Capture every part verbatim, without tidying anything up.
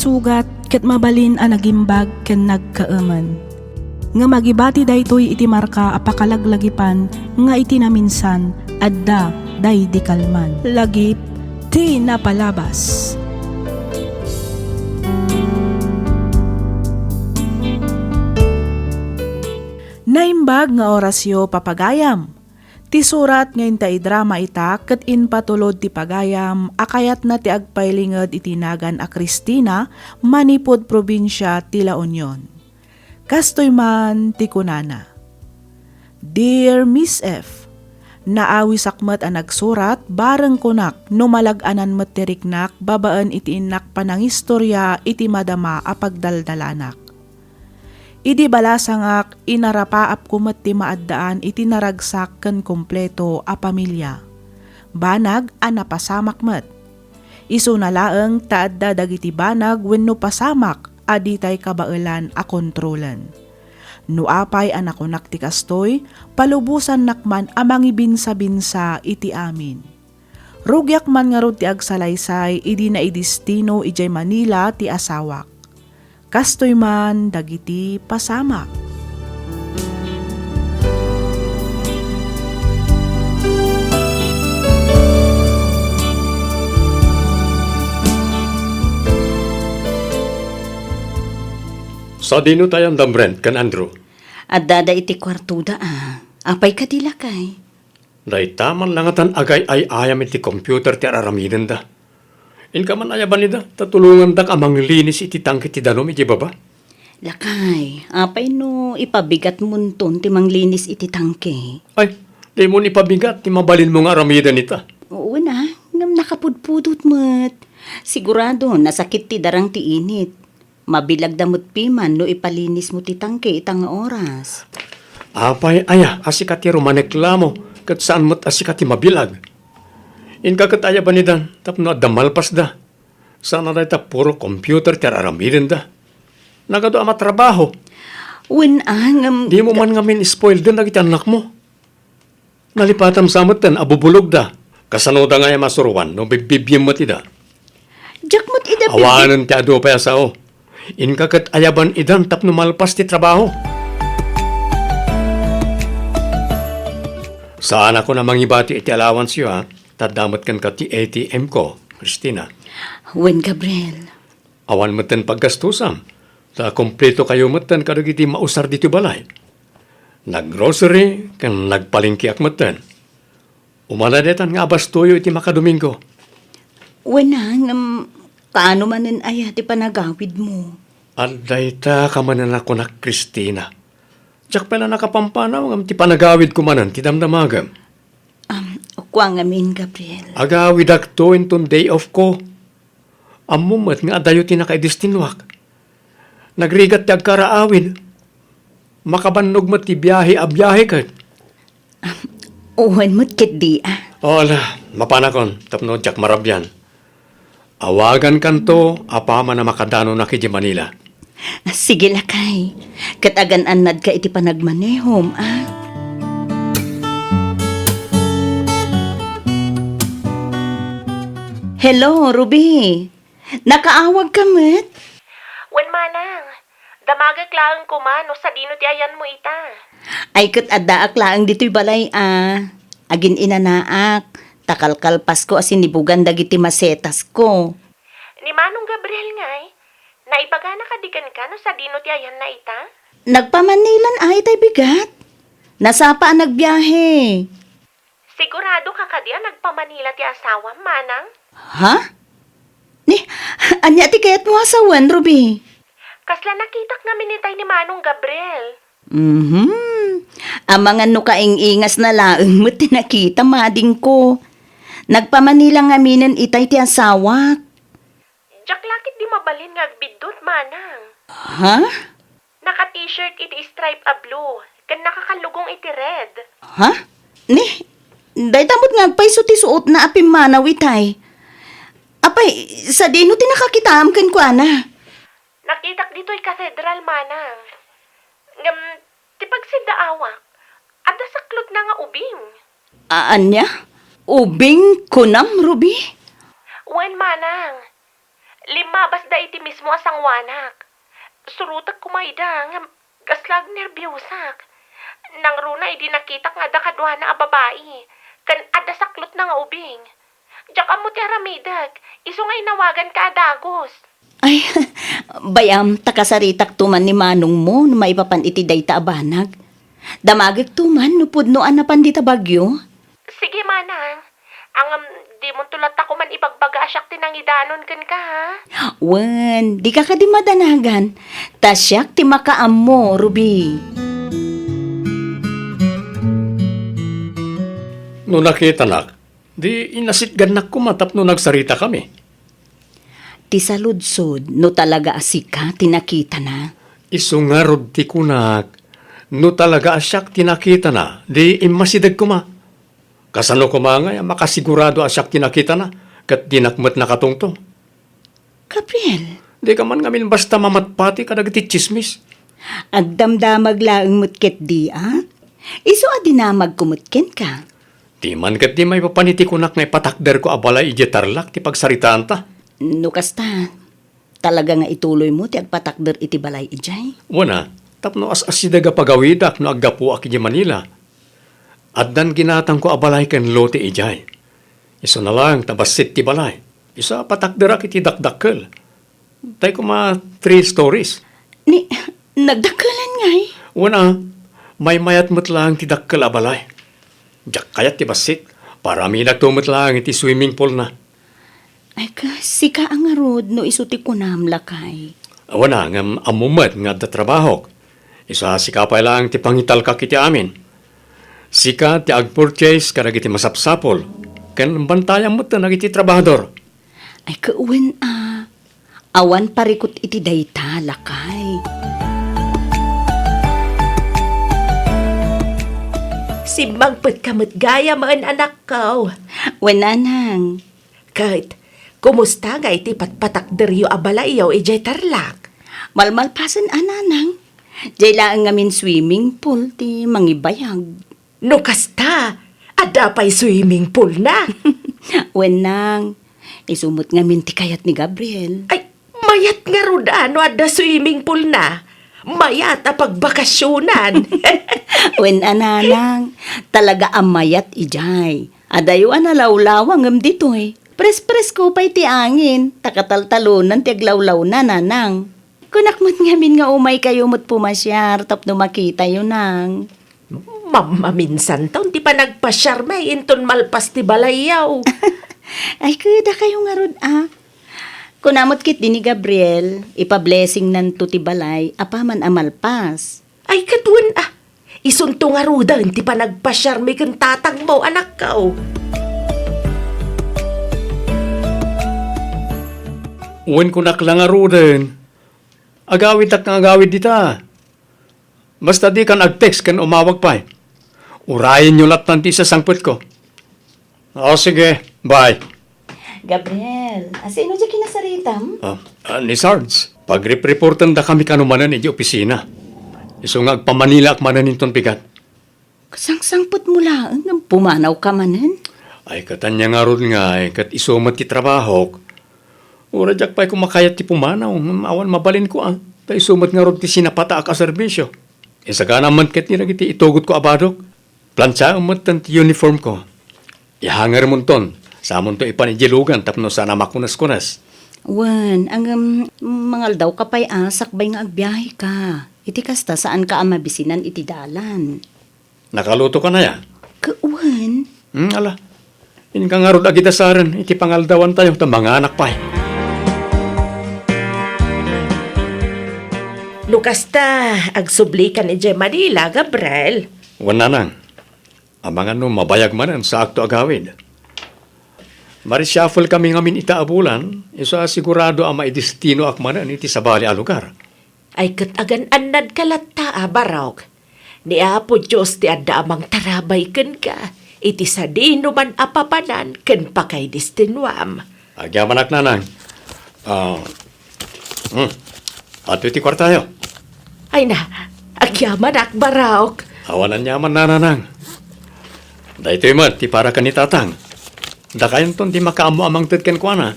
Sugat ket mabalin a nagimbag ken nagkaemen. Ngem agibati daytoy iti marka a pakalaglagipan nga iti naminsan, adda daydi kalman. Lagip ti napalabas. Naimbag nga orasyo, papagayam. Ti surat nga inta idrama ita ket impatulod ti pagayam a kayatna ti agpailinged iti nagan a Cristina manipud probinsia ti La Union. Kastoy man ti kunana, "Dear Miss F, naawisak met a nagsurat, bareng kunak no malag-anan met ti riknak babaen iti innak panangistoria iti madama a pagdaldalanak. Idi balasangak, inarapaapko met ti maaddaan iti naragsak ken kompleto a pamilia. Banag a napasamak met. Isuna laeng ta adda dagiti banag wenno pasamak a ditay kabaelan a kontrolen. No apay a nakunak ti kastoy, palubosannak man a mangibinsabinsa iti amin. Rugiak man ngarud ti agsalaysay idi naidestino idiay Manila ti asawak. Kastoy man dagiti pasamak." Sadino ti ayanna, Brent ken Andrew? Addada iti kuartoda, a. Apay kadi, lakay? Dayta man la ngatan agay-ay-ayam iti computer ti ar-aramidenda. Inka man aya banida, ta tulongandak a manglinis iti tangke ti danum iti baba. Lakay, apay no ipabigatmonton ti manglinis iti tangke? Ay, dimon ipabigat ti mabalinmo nga aramiden ita. Wen a, ngem nakapudpudot met. Sigurado, nasakit ti darang ti init. Mabilagda met piman no ipalinismo ti tangke ita nga oras. Apay aya a sika ti rumaneklamo ket saan met a sika ti mabilag? Inka ket aya banidan tapno adda malpasda. Saan a dayta puro computer ti ar-aramidenda. Nagadu a matrabaho. Wen a, ngem dimo man ngamin spoilden dagiti annakmo. Nalipatam sa metten a bubulogda. Kasanoda ngay a masuroan no bibbibiem met ida? Diak met ida bibbi- Awanen ti adu pay a sao. Inka ket ayaban idan tapno malpas ti trabaho. Saanakon a mangibati iti allowance-yo, a. Ta adda met kenka ti A T M ko, Christina. Wen, Gabriel. Awan metten paggastusam, ta kompleto kayo metten kadagiti mausar ditoy balay. Naggrocery ken nagpalengkeak metten. Umada ditan nga abastoyo iti makadomingo. Wen a, ngem kaano manen aya ti panagawidmo? Adda ita kamanen a kunak, Christina. Diak pay la nakapampanaw ngem ti panagawidko manen ti damdamagem. Am, kua ngamin, Gabriel. Agawidakto inton day off ko. Ammom met nga adayo ti nakaidestinoak. Nagrigat ti agkaraawid. Makabannog met ti biahe a biahe ket. Wen met ketdi, a. O, ala, mapanakon tapno diak marabian. Awagankanto apaman a makadanonak idiay Manila. Sige, lakay. Ket agan-annadka iti panagmanehom, a. Hello, Ruby. Nakaawagka met? Wen, manang. Damagek laeng koma no sadino ti ayanmo ita. Ay, ket addaak laeng ditoy balay a. Agin-inanaak, ta kalkalpasko a sinibugan dagiti masetasko. Ni Manong Gabriel ngay, naibagana kadi kenka no sadino ti ayanna ita? Nagpamanilan ay tay bigat. Nasapa a nagbiahe. Sigurado ka kadi a nagpamanila ti asawam, manang? Ha? Ni, ania ti kayatmo a sawen, Ruby? Kasla nakitak ngamin itay ni Manong Gabriel. Mhm. Amangan no kaing-ingasna laeng met ti nakita, madingko. Nagpamanila ngaminen itay ti asawak. Diak la ketdi mabalin nga agbiddut, manang. Ha? Naka-t-shirt iti stripe a blue, ken nakakallugong iti red. Ha? Ni, dayta met nga agpayso ti suotna a pimmanaw itay. Apay, sadino ti nakakitaam kenkuana? Nakitak ditoy katedral, manang. Ngem, ti pagsiddaawak, adda saklotna nga ubing. A-, ania? Ubing kunam, Ruby? Wen, manang. Lima Abasda iti mismo a sangoanak. Surotek koma ida, ngem kasla agnerbiosak. Nangruna idi nakitak nga adda kaduana a babai, ken adda saklotna nga ubing. Diak ammo ti aramidek, isu nga inawaganka a dagus. Ay, bay-am, ta kasaritakto man ni manongmo no maipapan iti dayta a banag. Damagekto man no pudno a napan dita bagyo. Sige, manang. Ngem, dimonto latta koman ibagbaga a siak ti nangidanon kenka, ha? Wen, dika kadi madanagan. Ta siak ti makaammo, Ruby. No nakitanak, di inasitgannak koma tapno nagsaritakami. Ti saludsod, no talaga a sika ti nakitana. Isu ngarud ti kunak, no talaga a siak ti nakitana, di immasideg koma. Kasano koma ngay a makasigurado a siak ti nakitana, ket dinak met nakatungtong? Gabriel. Dika man ngamin basta mamatpati kadagiti tsismis. Agdamdamag laeng met ketdi, a? Isu a dinamagko met kenka. Di man ketdi maipapan iti kunak nga ipatakderko a balay idiay Tarlac ti pagsaritaanta. No kasta, talaga nga ituloymo ti agpatakder iti balay idiay? Wen a, tapno as-asideg a pagawidak no aggapuak idiay Manila. Addan ginatangko a balay ken lote idiay. Isuna laeng ta bassit ti balay. Isu a patakderak iti dakdakkel. Tay koma three stories. Ni, nagdakkelen ngay? Wen a, maymayat met laeng ti dakkel a balay. Diak kayat ti bassit, para aminakto met laeng iti swimming pool na. Ay, kas, sika a ngarud no isu ti kunam, lakay. Awan a, ngem ammo met nga adda trabahok. Isu a sika pay laeng ti pangitalkak iti amin. Sika ti agpurchase kadagiti masapsapul, ken bantayam met dagiti trabahador. Ay, kawen a. Awan parikut iti dayta, lakay. Simmangpetka met gayam, anakko. Wen, nanang. Ket, kumusta nga iti patpatakderyo a balayyo idiay Tarlac? Malmalpasen a, nanang. Diay laeng ngamin swimming pool ti mangibayag. No kasta, adda pay swimming pool na. Wen, nang. Isu met ngamin ti kayat ni Gabriel. Ay, mayat ngarud a no adda swimming pool na. Mayat a pagbakasionan. Wen a, nanang, talaga a mayat idiay. Adayo a nalawlawa ngem ditoy. Pres-presko pay ti angin, ta kataltalonan ti aglawlawna, nanang. Kunak met ngamin nga umaykayo met pumasiar tapno makitayo, nang. Mammaminsan ton ti panagpasiarmi inton malpas ti balayyo. Ay, keda kayo ngarud, a. Kuna met ketdi ni Gabriel, ipa-blessing nanto ti balay apaman a malpas. Ay, ket wen a, isunto ngaruden ti panagpasiarmi ken tatangmo, anakko. Wen kunak la ngaruden, agawiddak nga agawid dita. Basta dikan ag-text ken umawag pay. Urayenyo lattan ti isasangpetko. O, sige. Bye. Gabriel, asino ti kinasaritam? Ah, ah, ni Sarge, pagripreportendakami kano manen iti opisina. Isu nga agpamanilaak manen inton bigat. Kasangsangpetmo laeng ngem pumanawka manen? Ay, ket ania ngarud ngay, ket isu met ti trabahok. Uray diak pay koma kayat ti pumanaw, ngem awan mabalinko, a. Ta isu met ngarud ti sinapataak a serbisio. Isagana met ketdi dagiti itugotko a badok. Planchaem metten ti uniformko. Ihangermonton, samonto ipan idiay lugan tapno saan a makuneskunes. Wen, ngem mangaldawka pay a sakbay nga agbiaheka. Iti kasta, saanka a mabisinan iti dalan. Nakalutokan aya? Ket wen. Hmm, ala. Inka ngarud agidasaren iti pangaldawantayo ta manganak pay. No kasta, agsublikan idiay Manila, Gabriel. Wen, nanang. Amangan no mabayag manen saakto agawid. Marishuffle kami ngamin ita a bulan, isu a sigurado a maidestinoak manen iti sabali a lugar. Ay, ket agan-annadka latta a, Barok. Ni Apo Dios ti adda a mangtarabay kenka iti sadinoman a papanan ken pakaidestinoam. Agyamanak, nanang. Ah, hmm. Adtoy ti kuartayo. Ay na, agyamanak, Barok. Awan aniaman, nanang. Daytoy met ti para ken ni Tatang. Dakayonton ti makaammo a mangted kenkuana.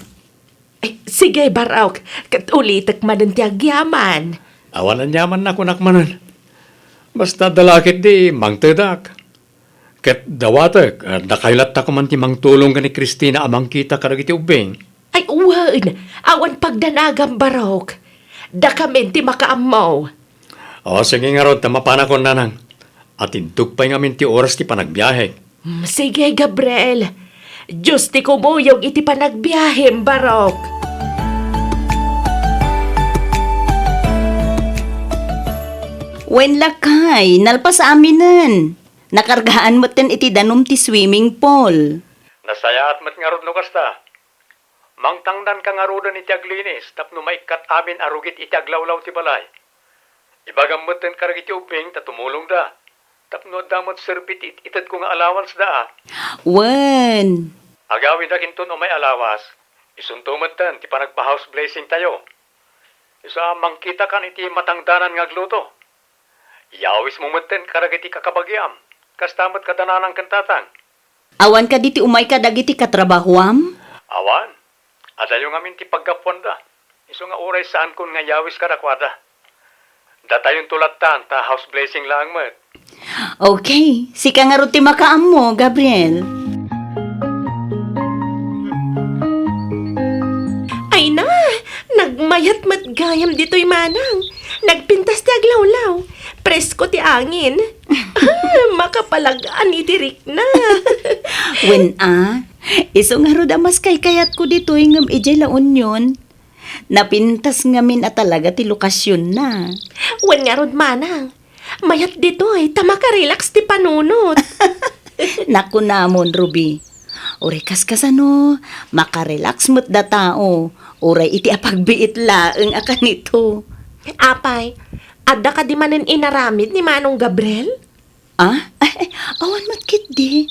Ay, sige, Barok. Ket ulitek manen ti agyaman. Awan aniaman a kunak manen. Basta adda la ketdi, mangtedak. Ket dawatek, a, dakayo latta koma ti mangtulong ken ni Cristina a mangkita kadagiti ubbing. Ay, wen, awan pagdanagam, Barok. Dakamin ti makaammo. O, sige ngarud, ta mapanakon, nanang. Atindog pay ngamin ti oras ti panagbiahek. Mm, sige, Gabriel. Dios ti kumuyog iti panagbiahem, Barok. Wen, lakay, nalpas aminen. Nakargaan metten iti danum ti swimming pool. Nasayaat met ngarud no kasta. Mangtangdanka ngaruden iti aglinis tapno maikkat amin a rugit iti aglawlaw ti balay. Ibagam metten kadagiti ubbing ta tumulongda. Tapno adda met serbi ti it-itedko nga allowance da a. Wen. Agawidak inton umay a lawas. Isunto metten ti panagpa-house blessing tayo. Isu a mangkitakan iti matangdanan nga agluto. Yawismo metten kadagiti kakabagiam. Kasta met kada nanang ken tatang. Awan kadi ti umay kadagiti katrabahuam? Awan. Adayo ngamin ti paggapuanda. Isu nga uray saankon nga yawis kadakuada. Datayonto lattan ta house blessing laeng met. Okay, sika ngarud ti makaammo, Gabriel. Ay na, nagmayat met gayam ditoy manang. Nagpintas ti aglawlaw. Presko ti angin. Ah, makapalag-an iti rikna. Wen a, isu ngarud a mas kaykayatko ditoy ngem idiay La Union. Napintas ngamin a talaga ti lokasionna. Wen ngarud manang, mayat ditoy ta makarelax ti panunot. Nakunamon, Ruby. Uray kaskasano, makarelax met da tao, uray iti apagbiit laeng a kanito. Apay, adda kadi manen inaramid ni Manong Gabriel? Ah? Ay, ay, awan met ketdi.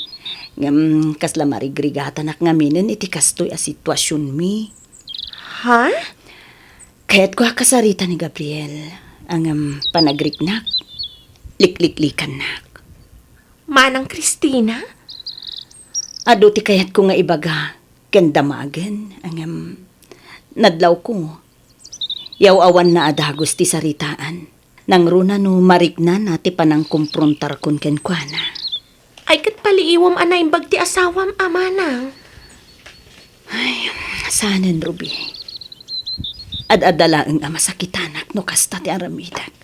Ngem, kasla marigrigatanak ngaminen iti kastoy a situasionmi. Ha? Kayatko a kasarita ni Gabriel, a ngem panagriknak, likliklikannak. Manang Cristina? Adu ti kayatko nga ibaga ken damagen, a ngem nadlawko. Yaw-awanna a dagus ti saritaan. Nangruna no mariknana ti panangkomprontarkon kenkuana. Ay, ket paliiwem a naimbag ti asawam a manang. Ay, saanen, Ruby. Ad-adda laeng a masakitanak no kasta ti aramidek.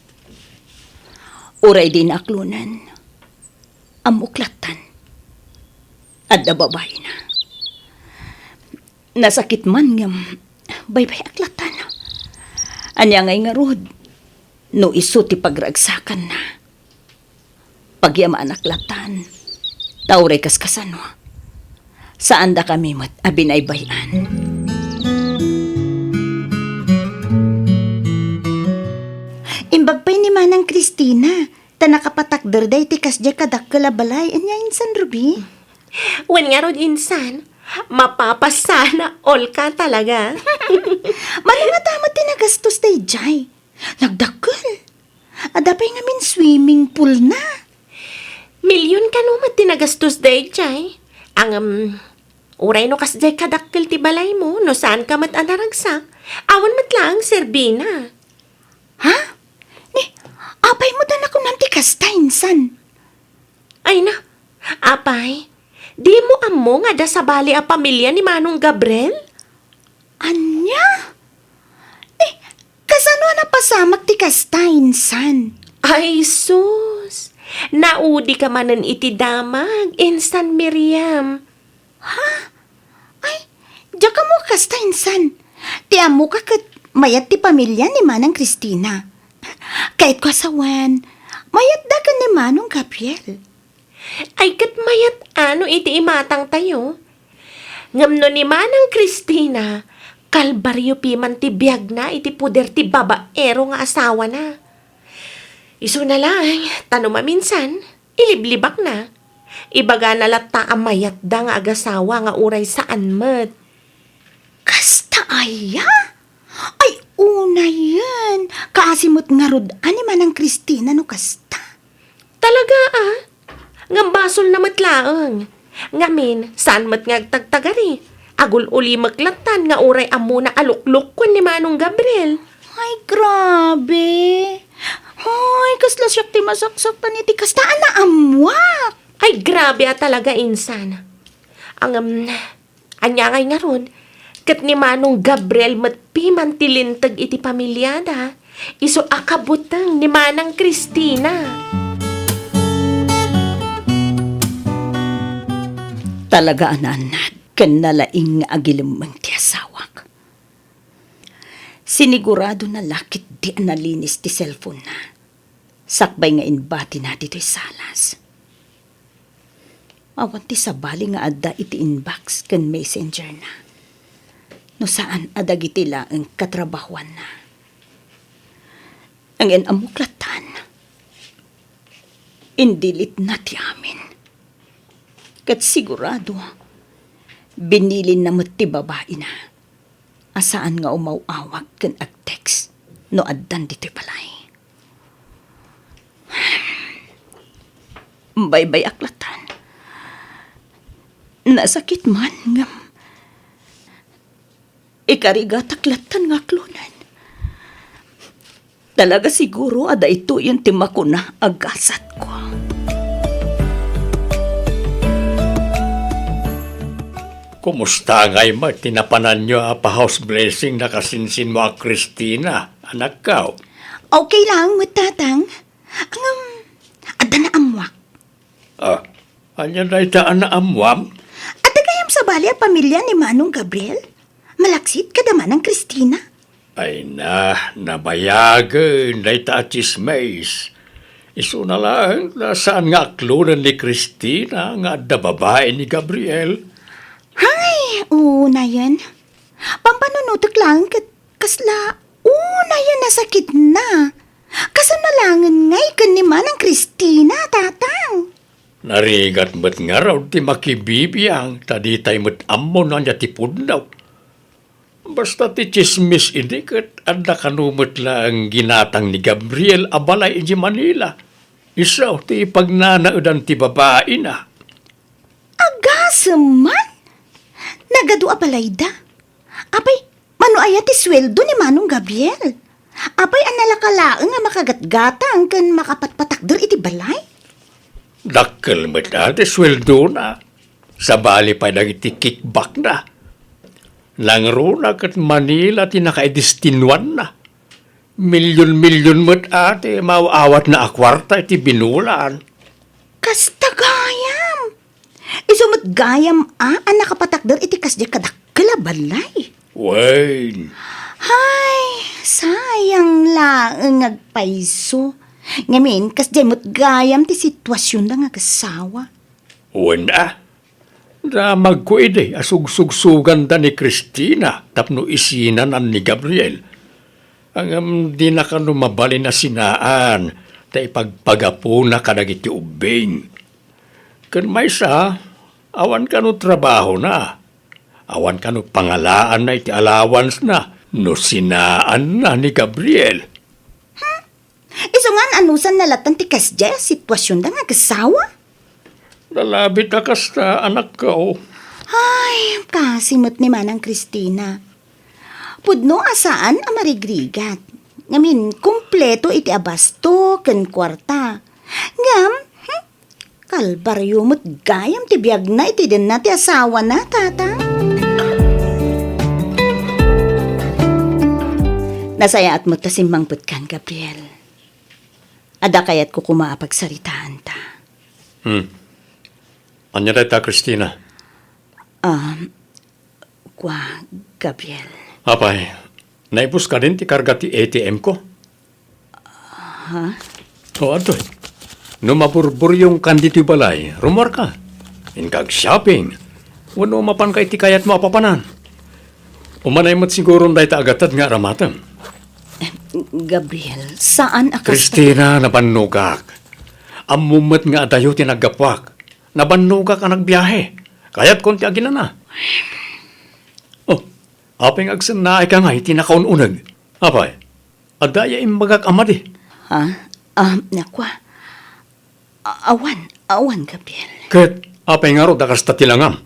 Uray di naaklonen, ammok lattan. Adda babaina. Nasakit man ngem baybay-ak lattan. Ania ngay ngarud no isu ti pagragsakanna? Pagyamanak lattan. Ta uray kaskasano, saandakami met a binaybay-an. Imbag pay ni Manang Cristina, ta nakapatakder daytoy kasdiay kadakkel a balay. Ania insan, Ruby? Wen ngarud insan, mapapasana all ka talaga. Mano nga dama ti nagastos daydiay? Nagdakkel. Adda pay ngamin swimming pool na. Million kano met ti nagastos daydiay. Ngem, uray no kasdiay kadakkel ti balaymo, no saanka met a naragsak, awan met laeng serbina. Ha? Ni, apay met a nakunam ti kasta insan? Ay na, apay, dimo ammo nga adda sabali a pamilia ni Manong Gabriel? Ania? Ni, kasano a napasamak ti kasta insan? Ay, sus! Naudi ka manen iti damag, insan Miriam. Ha? Ay, diak ammo kasta insan. Ti ammoka ket mayat ti pamilia ni Manang Cristina. Kayatko a sawen, mayatda ken ni Manong Gabriel. Ay, ket mayat a no iti imatangtayo. Ngem no ni Manang Cristina, kalbario piman ti biagna iti poder ti babaero nga asawana. Isuna laeng, ta no maminsan, iliblibakna. Ibagana latta a mayatda nga agasawa nga uray saan met. Kasta aya? Ay, unayen! Kaasi met ngarud a ni Manang Cristina no kasta. Talaga, a? Ngem basolna met laeng. Ngamin, saan met nga agtagtagari? Agul-ulimek lattan nga uray ammona a luklukkuen ni Manong Gabriel. Ay, grabe. Ay, kasla siak ti masaksaktan iti kasta a naammuak. Ay, grabe a talaga, insan. Ngem, ania ngay ngarud, ket ni Manong Gabriel met piman ti linteg iti pamiliada, isu a kabuteng ni Manang Cristina. Talaga a naannad ken nalaing nga agilemmeng ti asawak. Siniguradona la ketdi a nalinis ti cellphone-na, sakbay nga inbatina ditoy salas. Awan ti sabali nga adda iti inbox ken messenger-na, no saan a dagiti laeng katrabahoanna. Ngem ammok lattan, in-delete-na ti amin. Ket sigurado, binilinna met ti babaina a saan nga umaw-awag ken ag-text no addan ditoy balay. Baybay-ak lattan. Nasakit man, ngem ikarigatak lattan nga aklonen. Talaga siguro a daytoyen ti makuna a gasatko. Kumusta ngay met ti napananyo a pa-house blessing nakasinsinmo a Cristina, anakko? Okay lang met, Tatang. Ngem, adda naammuak. Ah, ania dayta a naammuam? Adda gayam sabali a pamilia ni Manong Gabriel? Malaksid kada Manang Cristina? Ay na, nabayagen dayta a tsismis. Isuna laeng ta saan nga aklonen ni Cristina nga adda babai ni Gabriel. Hay, unayen. Pampanunotek laeng ket kasla unayen a sakitna. Kasano laengen ngay ken ni Manang Cristina, Tatang? Narigat met ngarud ti makibibiang ta ditay met ammo no ania ti pudno. Basta ti tsismis idi ket adda kano met laeng ginatang ni Gabriel a balay idiay Manila. Isu ti ipagnanaedan ti babaina. Agasem man! Nagadu a balayda. Apay, mano aya ti sueldo ni Manong Gabriel? Apay a nalaka laeng a makagatgatang ken makapatpatakder iti balay? Dakkel met a ti sueldona. Sabali pay dagiti kickbackna. Nangruna ket Manila ti nakaidestinuanna. Milyon-milyon met a ti maaw-awatna a kuarta iti binulan. Kasta gayam! Isu met gayam a, a nakapatakder iti kasdiay kadakkel a balay. Wen. Hay, sayang laeng agpayso. Ngamin, kasdiay met gayam ti situasionda nga agasawa. Wen a, damagko idi a sugsugsuganda ni Cristina tapno isinanan ni Gabriel. Ngem dina kano mabalin a sinaan ta ipagpagapuna kadagiti ubbing. Ken maysa, awan kano trabahona. Awan kano pangalaanna iti allowance-na no sinaanna ni Gabriel. Isu ngan, anusanna lattan ti kasdiay a situasionda nga agasawa? Nalabit a kasta, anakko. Ay, kasi met ni Manang Cristina. Pudno a saan a marigrigat. Ngamin, kompleto iti abasto ken kuarta. Ngem, hmm, kalbario met gayam ti biagna iti denna ti asawana, Tatang. Nasayaat met ta simmangpetkan, Gabriel. Adda kayatko koma a pagsaritaanta. Hmm. Ania dayta, Cristina? Um, kua, Gabriel. Apay, naibus kadin ti karga ti A T M ko? Ha? O, adtoy. No maburburyongkan ditoy balay, rummuarka. Inka ag-shopping. Wenno mapanka iti kayatmo a papanan. Umanay met siguron dayta a gatad nga aramatem. Eh, Gabriel, saan a kasta? Cristina, nabannogak. Ammom met nga adayo ti naggapuak. Nabannogak a nagbiahe. Kayatkon ti aginana. Oh, apay nga agsennaayka ngay iti nakaun-uneg? Apay, adda aya imbagak a madi? Ha? Ah, nakua. A-, awan, awan, Gabriel. Ket apay ngarud a kasta ti langam?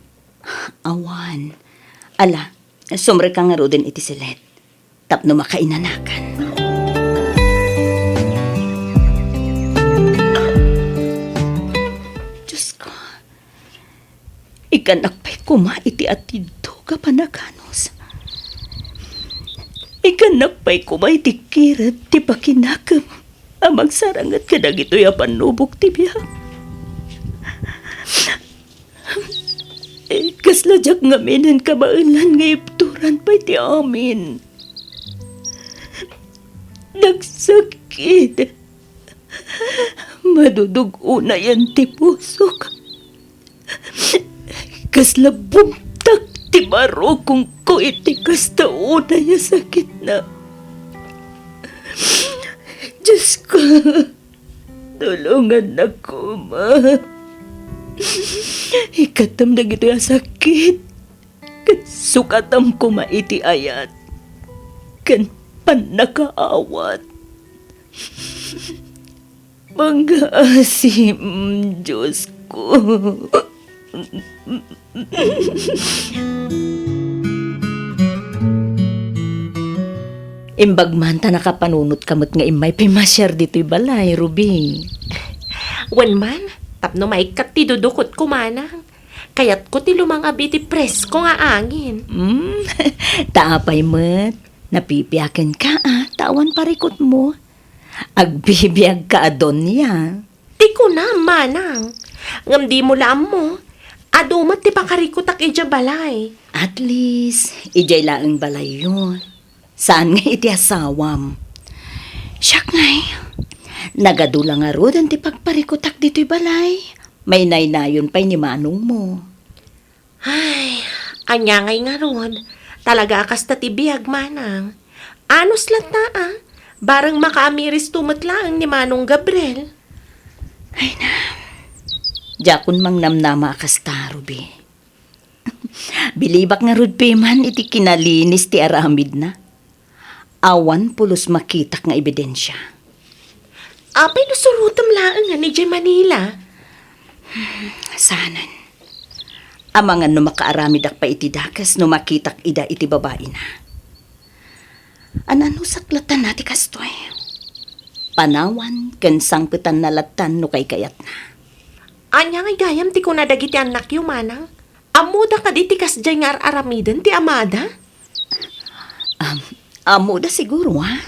Awan. Ala, sumrek ka ngaruden iti silet tapno makainanakan. Diyos ko, ikkannak pay koma iti atiddog a panaganus. Ikkannak pay koma iti kirep ti pakinakem a mangsaranget kadagitoy a pannubok ti biag. Eh, kasla diak ngamin kabaelan nga ibturan pay ti amin. Nagsakit. Madudug-unayan ti pusok. Kasla bumtak ti barukongko iti kasta unay a sakitna. Diyos ko, tulongannak koma. Ikkatem dagitoy a sakit, ket sukatam koma iti ayat ken pannakaawat. Mangngaasim, Diyos ko. Imbag man ta nakapanunotka met nga immay pimasiar ditoy balay, Ruby. Wen man, tapno maikkat ti dudukotko, manang. Kayatko ti lumangab iti presko nga angin. Mm, ta apay met, napipiakenka a, ta awan parikutmo. Agbibiagka a donia. Ti kunam, manang. Ngem dimo la ammo, adu met ti pakarikutak idiay balay. At least, idiay laeng balayyo. Saan nga iti asawam. Siak ngay, nagadu la ngaruden ti pagparikutak ditoy balay. Mainaynayon pay ni manongmo. Ay, ania ngay ngarud? Talaga a kasta ti biag, manang. Anus latta a, bareng makaamiristo met laeng ni Manong Gabriel. Ay na, diakon mangnamnama a kasta, Ruby. Bilibak ngarud pay man iti kinalinis ti aramidna. Awan pulos makitak nga ebidensia. Apay no surotem laeng nga idiay Manila? Saanen. Amangan no makaaramidak pay iti dakes no makitak ida iti babaina. An-anusak lattan a ti kastoy. Panawan ken sangpetanna lattan no kaykayatna. Ania ngay gayam ti kuna dagiti annakyo, manang? Ammoda kadi ti kasdiay nga ar-aramiden ti amada? Am-, ammoda siguro, a?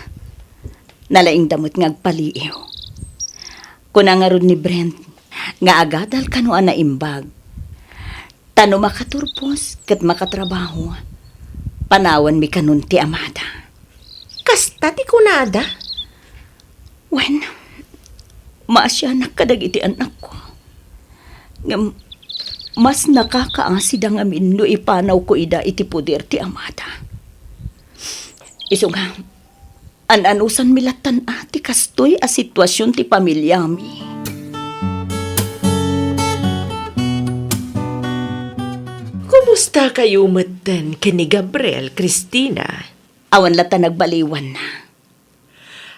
Nalaingda met nga agpaliiw. Kuna ngarud ni Brent nga agadal kano a naimbag. Ta no makaturpos ket makatrabaho, panawanmi kanon ti amada. Kasta ti kunada? Wen, maasianak kadagiti annakko. Ngem, mas nakakaasida ngamin no ipanawko ida iti poder ti amada. Isu nga, an-anusanmi lattan a ti kastoy a situasion ti pamiliami. Kumusta kayo metten ken ni Gabriel, Christina? Awan latta nagbaliwanna.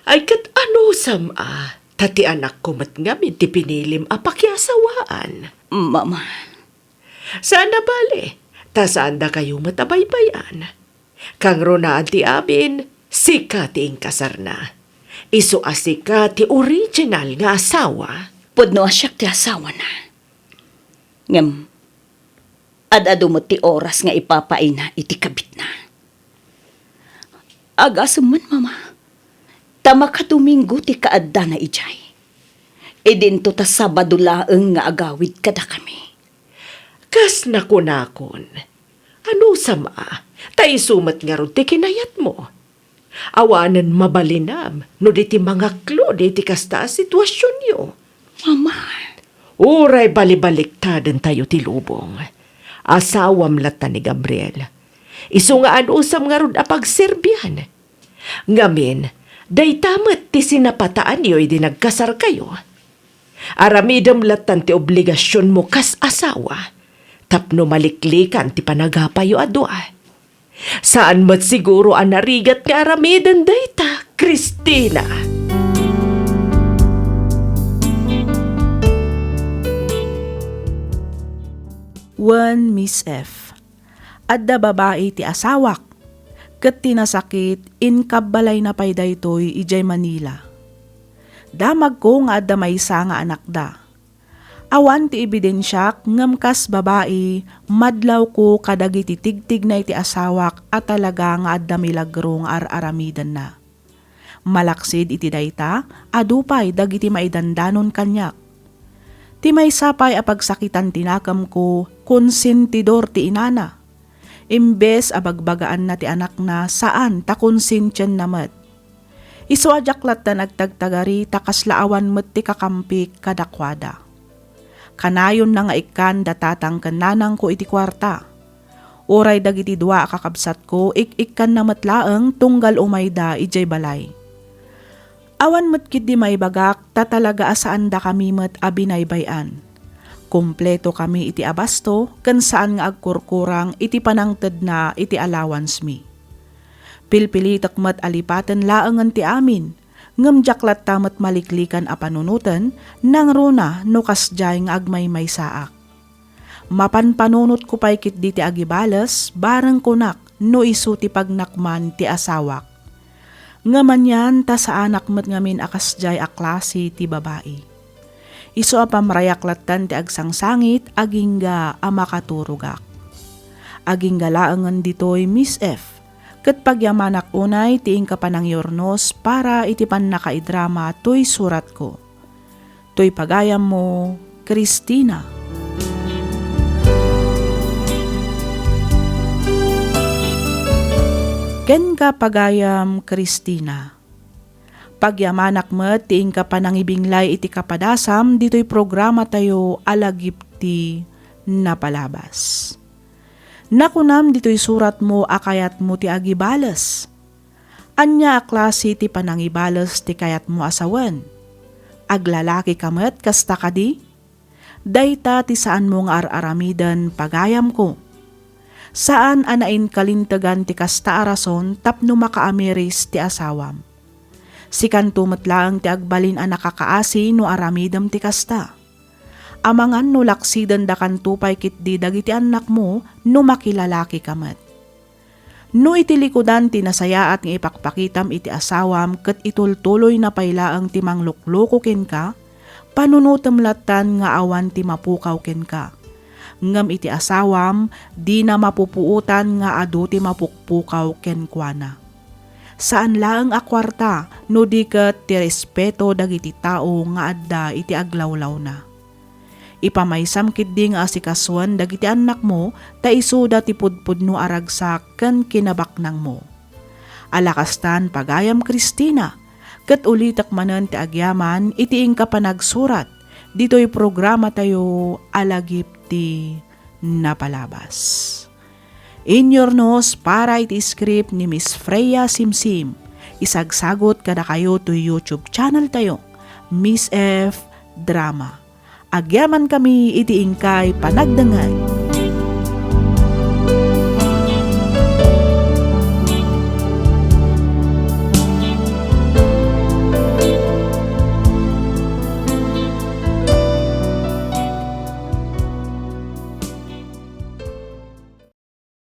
Ay, ket anusam a, ta ti anakko met ngamin ti pinilim a pakiasawaan. Mama. Saan a bale, ta saandakayo met a baybay-an. Kangrunaan ti amin, sika ti inkasarna. Isu a sika ti original nga asawa. Pudno a siak ti asawana. Ngem, ad-adu met ti oras nga ipapaina iti kabitna. Agasem man, Mama, ta makadomingo ti kaaddana idiay. Idinto ta Sabado laeng nga agawid kadakami. Kas nakunakon, anusam a, ta isu met ngarud ti kinayatmo. Awanen mabalinam no di ti mangaklod iti kasta a situasionyo. Mama. Uray balibaliktadentayo ti lubong. Asawam latta ni Gabriel. Isu nga anusam ngarud a pagserbian. Ngamin, dayta met ti sinapataanyo idi nagkasarkayo. Aramidem lattan ti obligasionmo kas asawa tapno maliklikan ti panagapayyo a dua. Saan met siguro a narigat nga aramiden dayta, Christina. Wen Miss F. Adda babai ti asawak, ket ti nasakit, inkabbalayna pay daytoy idiay Manila. Damagko nga adda maysa nga anakda. Awan ti ebidensiak ngem kas babai, madlawko kadagiti tigtigna iti asawak a talaga nga adda milagro nga ar-aramidenna. Malaksid iti dayta, adu pay dagiti maidandanon kaniak. Ti maysa pay a pagsakitan ti nakemko, konsentidor ti inana. Imbes a bagbagaanna ti anakna, saan ta konsentienna met. Isu a diak lattan agtagtagari ta kasla awan met ti kakampik kadakuada. Kanayonna nga ikkan da tatang ken nanangko iti kuarta. Uray dagiti dua a kakabsatko, ik-ikkanna met laeng tunggal umayda idiay balay. Awan met ketdi maibagak ta talaga a saandakami met a binaybay-an. Kompletokami iti abasto ken saan nga agkurkurang iti panangtedna iti allowance mi. Pilpilitek met a lipaten laengen ti amin, ngem diak latta met maliklikan a panunoten, nangruna no kasdiay nga agmaymaysaak. Mapanpanunotko pay ketdi ti agibales, bareng kunak no isu ti pagnakman ti asawak. Ngem anian ta saanak met ngamin a kasdiay a klase ti babai. Isu a pamrayak lattan ti agsangsangit, agingga a makaturogak. Agingga laengen ditoy, Miss F, ket pagyamanak unay ti inka panangyurnos para iti pannakaidrama toy suratko. Toy pagayammo, Christina. Kenka, pagayam Christina. Pagyamanak met ti inka panangibinglay iti kapadasam ditoy programatayo a Lagip ti Napalabas. Nakunam ditoy suratmo a kayatmo ti agibales. Ania a klase ti panangibales ti kayatmo a sawen? Aglalaki ka met kasta kadi? Dayta ti saanmo nga ar-aramiden, pagayamko. Saan a nainkalintegan ti kasta a rason tapno makaamiris ti asawam. Sikanto met laeng ti agbalin a nakakaasi no aramidem ti kasta. Amangan no laksidendakanto pay ketdi dagiti annakmo no makilalaki ka met. No iti likudan ti nasayaat nga ipakpakitam iti asawam ket itultuloyna pay laeng ti manglukloko kenka, panunotem lattan nga awan ti mapukaw kenka. Ngem iti asawam, dina mapupuotan nga adu ti mapukpukaw kenkuana. Saan laeng a kuarta no di ket ti respeto dagiti tao nga adda iti aglawlawna. Ipamaysam ketdi nga asikasuen dagiti annakmo ta isuda ti pudpudno a ragsak ken kinabaknangmo. Ala kastan, pagayam Christina, ket ulitek manen ti agyaman iti inka panagsurat ditoy programatayo a Lagip ti Napalabas. Inyurnos para iti script ni Miss Freya Simsim, isagsagut kadakayo toy YouTube channel tayo, Miss F Drama. Agyamankami iti inkay panagdengngeg.